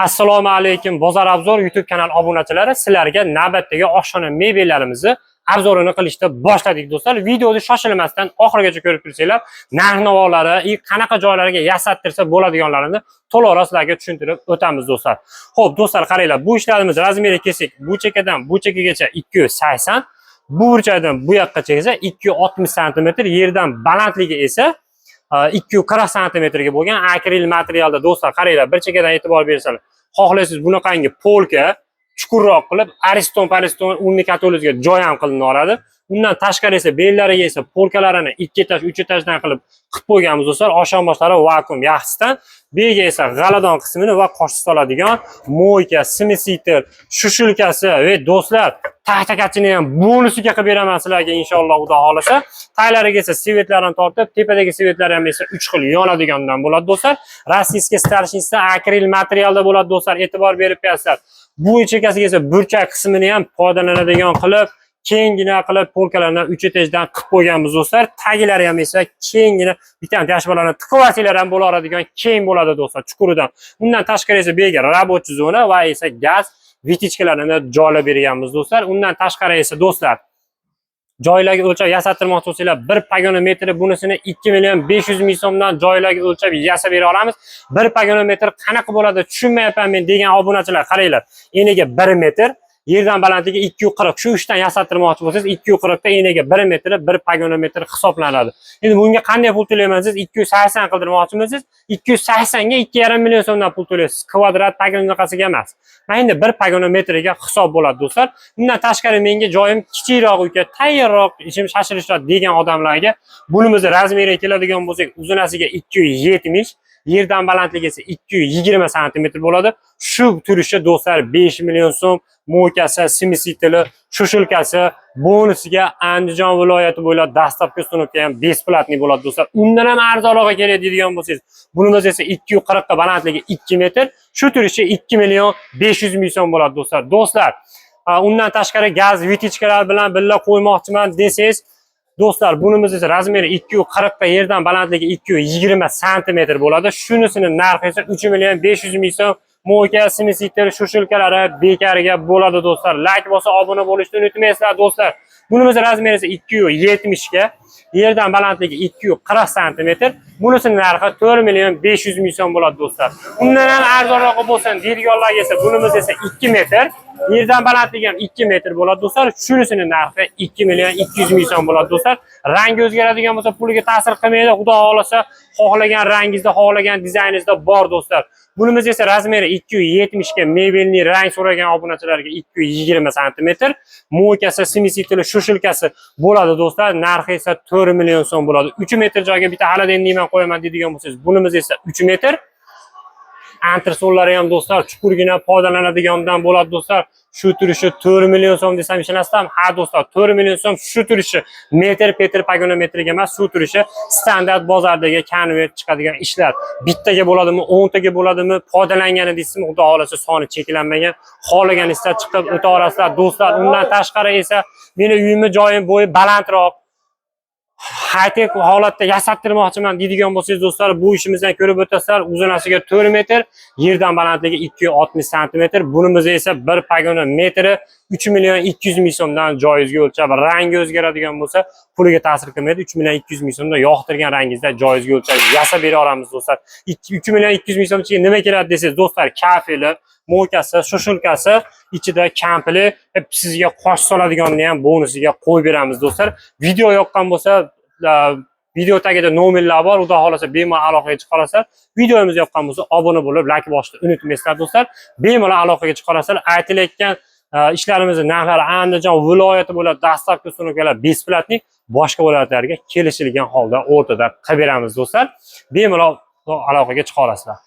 Assalomu alaykum, Bozor Obzor YouTube kanal obunachilari, sizlarga navbatdagi oshxona mebellarimizni обзор ini qilishda boshladik, do'stlar. Videoni shoshilmasdan oxirigacha ko'rib tursanglar, narx-navolari и qanaqa joylarga yasattirsa bo'ladiganlarini to'liqroq sizlarga tushuntirib o'tamiz, do'stlar. Xo'p, do'stlar, qaranglar, bu ishlarimiz размер i kelsak, bu chekkadan bu chekkagacha 280, bu burchakdan bu yoqqacha esa 260 sm, yerdan balandligi esa 240 santimetrga bo'lgan akril materialda, do'stlar. Qaranglar, bir chekkadan e'tibor bersalar, xohlasangiz bunaqangi polka chuqurroq qilib, Ariston pariston умный котёл ingizga joy ham qilinadi. Undan tashqari esa bellariga esa polkalarini 2 этаж, 3 этаж dan qilib qo'yganmiz, do'stlar. Oshonboshlari vakuum yaxshisidan, bu yerga esa g'aladon qismini va qoshiq soladigan мойка, смеситель, сушилка si va, do'stlar, taxtakachini ham bonusiga qilib beraman sizlarga, inshaalloh, xudo xohlasa. Taglariga esa свет larini tortib, tepadagi свет lar ham esa 3 xil yonadigandan bo'ladi, do'stlar. Российский старшинство akril materialda bo'ladi, do'stlar, e'tibor berib qo'yasizlar. Bu chekkasiga esa burchak qismini ham foydalanadigan qilib, kenggina qilib polkalardan 3 этаж dan qilib qo'yganmiz, do'stlar. Tagilari ham esa kenggina bitta yashmalarni tiqib olsanglar ham bo'laveradigan keng bo'ladi, do'stlar, chuquridan. Undan tashqari esa bu yerga рабочий zona va esa gaz вытяжка larini joylab berganmiz, do'stlar. Undan tashqari esa, do'stlar, joylarga o'lchab yasattirmoqchi bo'lsanglar, bir погонометр i bunisini 2 million 500 ming so'mdan joylarga o'lchab yasab bera olamiz. Bir погонометр qanaqa bo'ladi, tushunmayapman men degan obunachilar, qaranglar. Eniga 1 metr, yerdan balandligi 240. Shu ishdan yasattirmoqchi bo'lsangiz, 240 ta eniga 1 metri bir погонометр hisoblanadi. Endi bunga qanday pul to'layman siz? 280 qildirmoqchimisiz? 280 ga 2,5 million so'mdan pul to'laysiz. Kvadrat погон emas. Mana endi bir погонометр iga hisob bo'ladi, do'stlar. Undan tashqari menga joyim kichikroq uka, tayyorroq, ishim shashilishroq degan odamlarga bunimizni размер iga keladigan bo'lsak, uzunasiga 270, yerdan balandligi esa 220 santimetr bo'ladi. Shu turishi, do'stlar, 5 million so'm, мойка si, смеситель i, сушилка si bonusiga Andijon viloyati bo'ylab доставка, установка ham бесплатный bo'ladi, do'stlar. Undan ham arzonrog'i kerak deydigan bo'lsangiz, bunimiz esa 240 ga balandligi 2 metr. Shu turishi 2 million 500 ming so'm bo'ladi, do'stlar. Do'stlar, undan tashqari gaz вытяжка lar bilan birga qo'ymoqchiman desangiz, do'stlar, bunimiz esa размер i 240 ga yerdan balandligi 220 santimetr bo'ladi. Shunisini narxi esa 3 million 500 ming so'm. Мойка, смеситель, сушилка lari bekariga bo'ladi, do'stlar. Layk bo'lsa, obuna bo'lishni unutmaysizlar, do'stlar. Bunimiz размер i esa 270 ga, yerdan balandligi 240 santimetr. Bunisini narxi 4 million 500 ming so'm bo'ladi, do'stlar. Undan ham arzonrog'i bo'lsin deydiganlarga esa bunimiz esa 2 metr, yerdan balandligi ham 2 metr bo'ladi, do'stlar. Shunisini narxi 2 million 200 ming so'm bo'ladi, do'stlar. Rangi o'zgaradigan bo'lsa, puliga ta'sir qilmaydi. Xudo xohlasa, xohlagan rangingizda, xohlagan dizayningizda bor, do'stlar. Bunimiz esa размер i 270 ga мебельный rang so'ragan obunachilarga 220 santimetr. Мойка si, смеситель i, сушилка si bo'ladi, do'stlar. Narxi esa 4 million so'm bo'ladi. 3 metr joyga bitta холодильник man qo'yaman deydigan bo'lsangiz, bunimiz esa 3 metr. Antresollari ham, do'stlar, chuqurgina foydalanadigandan bo'ladi, do'stlar. Shu turishi 4 million so'm desam ishonasizlarmi? Ha, do'stlar, 4 million so'm shu turishi, metr petr погонометр ga emas, shu turishi standart bozordagi konvert chiqadigan ishlar. Bittaga bo'ladimi, 10 taga bo'ladimi, foydalangani deysizmi, xudo xohlasa soni cheklanmagan. Xohlaganingizda chiqib o'ta olasizlar, do'stlar. Undan tashqari esa meni uyimni joyim bo'yi balandroq, high-tech holatda yasattirmoqchiman deydigan bo'lsangiz, do'stlar, bu ishimizdan ko'rib o'tasizlar. Uzunasiga 4 metr, yerdan balandligi 260 santimetr. Bunimiz esa bir погонометр i 3 million 200 ming so'mdan joyingizga o'lchab, rangi o'zgaradigan bo'lsa, puliga ta'sir qilmaydi. 3 million 200 ming so'mdan yoqtirgan rangingizda joyingizga o'lchab yasab bera olamiz, do'stlar. 3 million 200 ming so'm ichiga nima keladi desangiz, do'stlar, kafeli, мойка si, сушилка si, ichida kampili, sizga qosh soladiganini ham bonusiga qo'yib beramiz, do'stlar. Video yoqqan bo'lsa, video tagida nomerlar bor. Xudo xohlasa, bemalol aloqaga chiqa olasizlar. Videomiz yoqqan bo'lsa, obuna bo'lib, layk bosishni unutmaysizlar, do'stlar. Bemalol aloqaga chiqa olasizlar. Aytilayotgan ishlarimizni narxlari Andijon viloyati bo'ylab доставка, установка lar бесплатный, boshqa viloyatlarga kelishilgan holda o'rtada qilib beramiz, do'stlar. Bemalol aloqaga chiqa olasizlar.